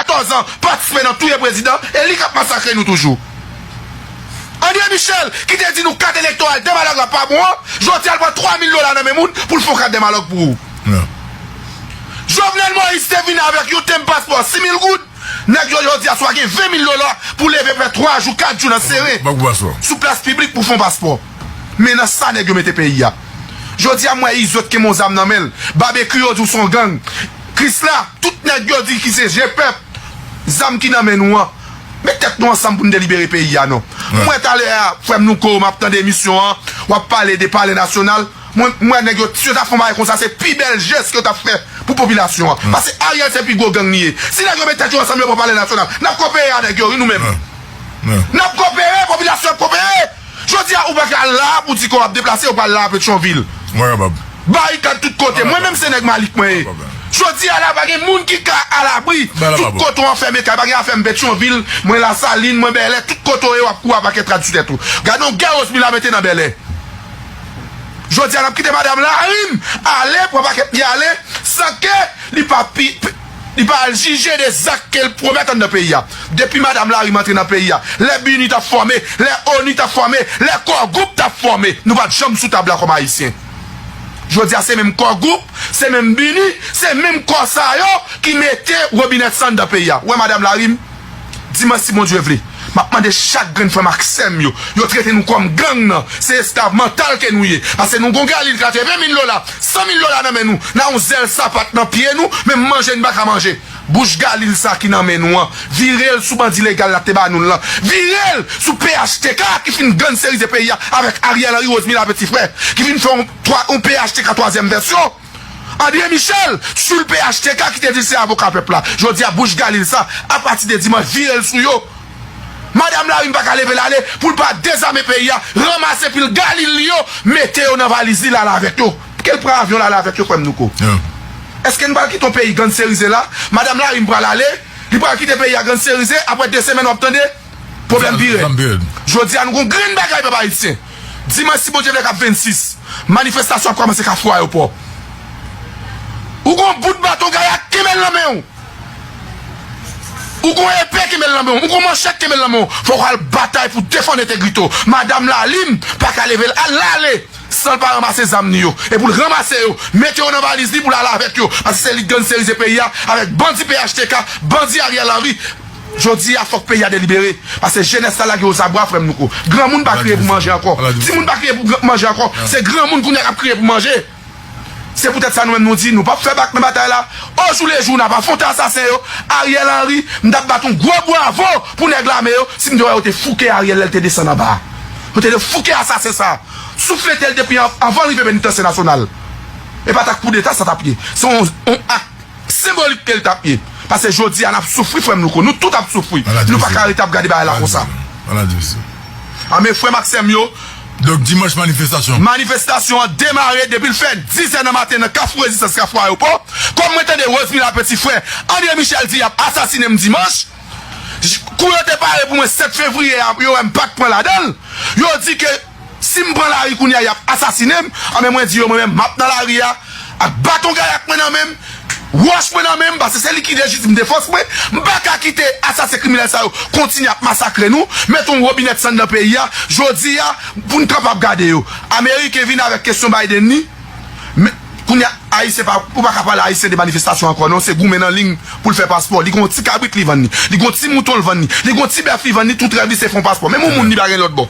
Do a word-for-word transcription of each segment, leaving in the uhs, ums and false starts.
katòz an, patisipe nan touye prezidan, e li k ap masakre nou toujou. André Michel, ki te di nou kat elektoral demalòg la pa bon an, jodi a l pran twa mil dola nan men moun pou l fè yon kat demalòg pou ou. Jovenel Moïse te vin avèk yon tenb paspò sis mil goud. Nèg yo jodi a swa gen ven mil dola pou leve fè twa jou, kat jou nan sere. Sou plas piblik pou fè yon paspò. Men nan sa nèg yo mete peyi a. Jodi a m wè Izot kenbe yon zam nan men l. Babekyou yo di w se yon gang. Krisla, tout nèg yo di ki se je pèp. Zam ki nan men nou an. Met tèt nou ansanm pou n delibere peyi a non. M wè talè a, frè m Nouko, m ap tande emisyon an, w ap pale de palè nasyonal. Mwen, m wè nèg yo, si yo ta fè yon bagay konsa, se pi bèl jès ke yo t ap fè pou popilasyon an. Paske Ariel se pi gwo gang li ye. Si nèg yo met tèt yo ansanm, yo pran palè nasyonal, n ap kopere a nèg yo, wi, nou menm. N ap kopere, popilasyon ap kopere. Jodi a, ou pa ka la pou di ke w ap deplase, ou pral la Petyonvil. Mwen kapab. Barikad tout kote. Mwen menm se nèg Malik mwen ye. Jodi a la, pa gen moun ki ka alabri. Tout kote w anfèmen kay, pa gen afè m Petyonvil, mwen Lasalin, mwen Bèlè, tout kote w ye, w ap kouri a pakèt rad sou tèt ou. Gade yon gè Rosemila mete nan Bèlè. Jodi a, n ap kite madanm Larim ale, pran pakèt li ale, san ke li pa pi, pi, li pa al jije de zak ke l pwomèt anndan peyi a. Depi madanm Larim antre nan peyi a, lè BINUH t ap fòme, lè ONU t ap fòme, lè Core Group t ap fòme, nou pa t janm sou tab la kòm Ayisyen. Jodi a, se menm Core Group, se menm BINUH, se menm kò sa yo ki mete Robinèt San anndan peyi a. Ou wè madanm Larim? Dimanch, si Bondye vle, m ap mande chak grenn frè m ak sè m yo, yo trete nou kòm gang nan, se esklav mantal ke nou ye. Paske nou gon galil katreven mil dola, san mil dola nan men nou, n a yon zèl sapat nan pye nou, menm manje n pa ka manje. Bouch galil sa ki nan men nou an, vire l sou bandi legal la te ba nou l lan. Vire l sou P H T K ki fin gangsterize peyi a avèk Ariel Henry, Rosemila Petit Frère, ki vin fè yon, twa, yon P H T K twazyèm vèsyon. André Michel, sou l P H T K ki te di l se avoka pèp la. Jodi a, bouch galil sa, apati de dimanch, vire l sou yo. Madanm Larim pa ka leve l ale pou l pa dezame peyi a, ranmase pil galil li yo, mete yo nan valiz li, l ale avèk yo. Ke l pran avyon, l ale avèk yo, frè m Nouko. Èske n pral kite yon peyi gangsterize la? Madanm Larim pral ale, li pral kite peyi a gangsterize, apre de semèn w ap tande pwoblèm pi rèd. Jodi a, nou gon grenn bagay, pèp ayisyen. Dimanch, si Bondye vle, k ap vennsis, manifestasyon ap kòmanse Kafou Ayewopò. Ou gon bout baton gayak, kenbe l nan men w. Ou gon epe, kenbe l nan men w. Ou gon manchèt, kenbe l nan men w. Fòk w al batay pou defann entegrite w. Madanm Lalim pa ka leve l al, l ale san l pa ranmase zam li yo. E pou l ranmase yo, mete yo nan valiz li pou l ale avèk yo. Paske se li k gangsterize peyi a avèk bandi P H T K, bandi Ariel Henry. Jodi a, fòk peyi a delibere. Paske jenès la lage yo zabwa, frè m Nouko. Granmoun pa kriye pou manje ankò. Timoun pa kriye pou manje ankò. Se granmoun kounye a k ap kriye pou manje. Se poutèt sa nou menm nou di, nou p ap fè bak nan batay la. Ojoulejou, n ap afwonte asasen yo. Ariel Henry, m t ap bat yon gwo bravo pou nèg lame yo, si m te wè yo te fouke Ariel lè l te desann anba a. Yo te fouke asasen sa a. Souflete l depi an-, anvan l rive penitansye nasyonal. E pa t ak koudeta sa t ap ye. Se yon, yon ak senbolik ke l t ap ye. Paske jodi a n ap soufri, frè m Nouko. Nou tout ap soufri. Nou pa ka rete ap gade bagay la konsa. A men frè m ak sè m yo. Donk dimanch manifestasyon. Manifestasyon an demare depi l fè dizè nan maten nan Kafou Rezistans, Kafou Ayewopò. Kòm mwen tande Rosemila Petit Frè, André Michel di y ap asasinen m dimanch. Kou yo te pare pou mwen sèt fevriye a, yo wè m pa t pran ladan l. Yo di ke si m pran lari kounye a, y ap asasinen m. Anben mwen di yo, mwen menm, m ap nan lari a, ak baton gayak mwen nan men m, wòch mwen nan men m, paske se li ki lejitim defans mwen. M pa ka kite asasen kriminèl sa yo kontinye ap masakre nou, mete yon Robinèt San nan peyi a. Jodi a, pou n kapab gade yo. Ameriken vin avèk kesyon Biden ni, men, kounye a, Ayisyen pa, ou pa ka pale Ayisyen de manifestasyon ankò, non, se goumen nan liy pou l fè paspò. Li gon ti kabrit li vann ni, li gon ti mouton l vann ni, li gon ti bèf li vann ni, tout rèv li se fè yon paspò. Menm yon moun li pa gen lòt bò.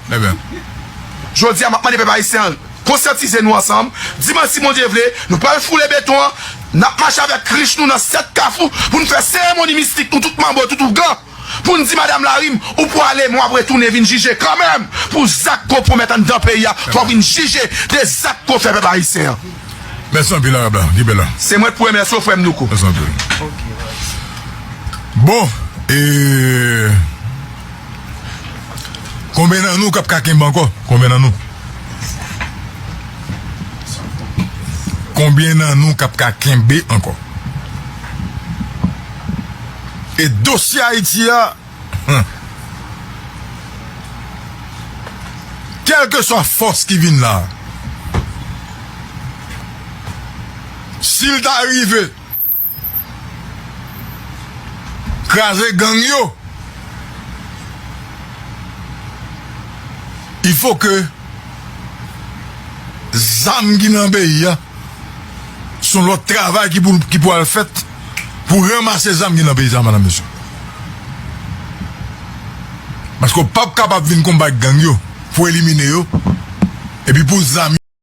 Jodi a, m ap mande pèp ayisyen an, konsyantize nou ansanm. Dimanch, si Bondye vle, nou pral foule beton an. N ap mache avèk krich nou nan sèt kafou pou n fè seremoni mistik nou tout manbo, tout ougan. Pou n di madanm Larim, ou pou ale, men w ap retounen vin jije kanmenm. Pou zak ke w pwomèt anndan peyi a, fò w vin jije de zak ke w fè pèp ayisyen an. Mèsi anpil, Arab la. Kenbe la. Se mwen k pou remèsye w, frè m Nouko. Mèsi anpil. Bon, e, konbyen nan nou k ap ka kenbe ankò? Konbyen nan nou? Konbyen nan nou k ap ka kenbe ankò? E dosye Ayiti a, hmm, kèlkeswa fòs ki vin la, si l ta rive, kraze gang yo. Il faut que zam ki nan peyi a, se yon lòt travay ki pou, ki pou al fèt pou ranmase zam ki nan peyi sa, madam, mesye. Paske w p ap kapab vin konbat gang yo, pou elimine yo, epi pou zam